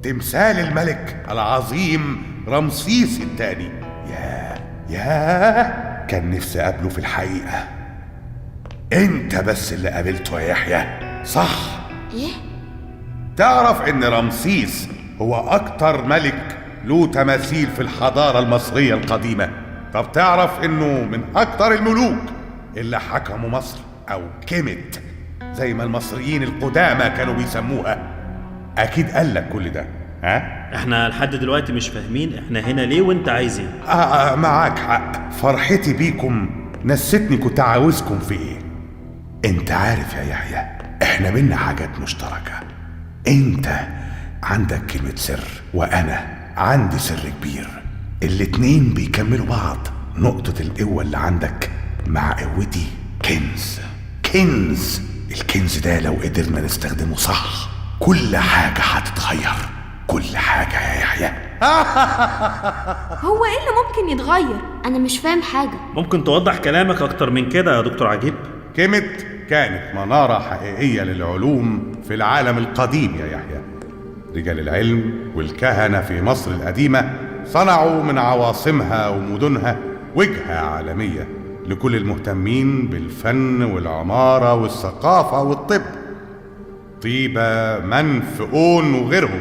تمثال الملك العظيم رمسيس الثاني. ياه ياه، كان نفسي أقابله في الحقيقة. انت بس اللي قابلته يا يحيى، صح؟ ايه؟ تعرف ان رمسيس هو اكتر ملك له تماثيل في الحضارة المصرية القديمة؟ طب تعرف انه من اكتر الملوك اللي حكموا مصر، او كيمت زي ما المصريين القدامى كانوا بيسموها؟ اكيد قال لك كل ده، ها؟ احنا لحد دلوقتي مش فاهمين احنا هنا ليه وانت عايز ايه. معاك حق، فرحتي بيكم نستني كنت عاوزكم في ايه. انت عارف يا يحيى احنا بينا حاجات مشتركة. انت عندك كلمة سر وانا عندي سر كبير، الاتنين بيكملوا بعض. نقطة القوة اللي عندك مع قوتي كنز، كنز. الكنز ده لو قدرنا نستخدمه صح كل حاجة هتتغير، كل حاجة يا يحيى. هو ايه اللي ممكن يتغير؟ انا مش فاهم حاجة. ممكن توضح كلامك اكتر من كده يا دكتور عجيب؟ كيمت كانت منارة حقيقية للعلوم في العالم القديم يا يحيى. رجال العلم والكهنة في مصر القديمة صنعوا من عواصمها ومدنها وجهة عالمية لكل المهتمين بالفن والعمارة والثقافة والطب. طيبة، منف، أون وغيرهم،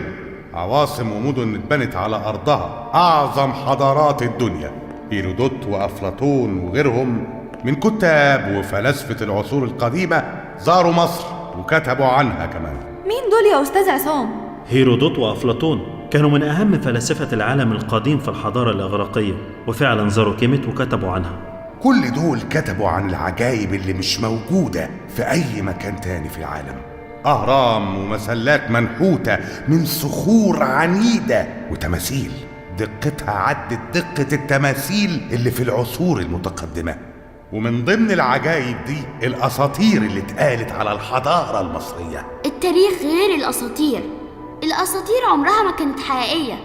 عواصم ومدن اتبنت على أرضها أعظم حضارات الدنيا. هيرودوت وأفلاطون وغيرهم من كتاب وفلاسفة العصور القديمة زاروا مصر وكتبوا عنها كمان. مين دول يا أستاذ عصام؟ هيرودوت وأفلاطون كانوا من أهم فلاسفة العالم القديم في الحضارة الإغريقية، وفعلا زاروا كيمت وكتبوا عنها. كل دول كتبوا عن العجائب اللي مش موجودة في أي مكان تاني في العالم. أهرام ومسلات منحوتة من صخور عنيدة وتماثيل دقتها عدت دقة التماثيل اللي في العصور المتقدمة. ومن ضمن العجائب دي الأساطير اللي اتقالت على الحضارة المصرية. التاريخ غير الأساطير، الأساطير عمرها ما كانت حقيقية.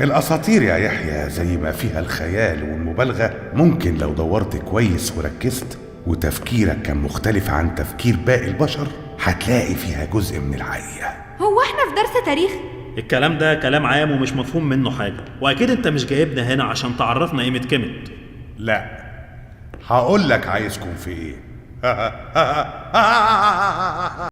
الأساطير يا يحيى زي ما فيها الخيال والمبالغة، ممكن لو دورت كويس وركزت وتفكيرك كان مختلف عن تفكير باقي البشر هتلاقي فيها جزء من الحقيقة. هو احنا في درس تاريخ؟ الكلام ده كلام عام ومش مفهوم منه حاجة، وأكيد أنت مش جايبنا هنا عشان تعرفنا قيمة كيمت. لا، هقول لك عايزكم في إيه.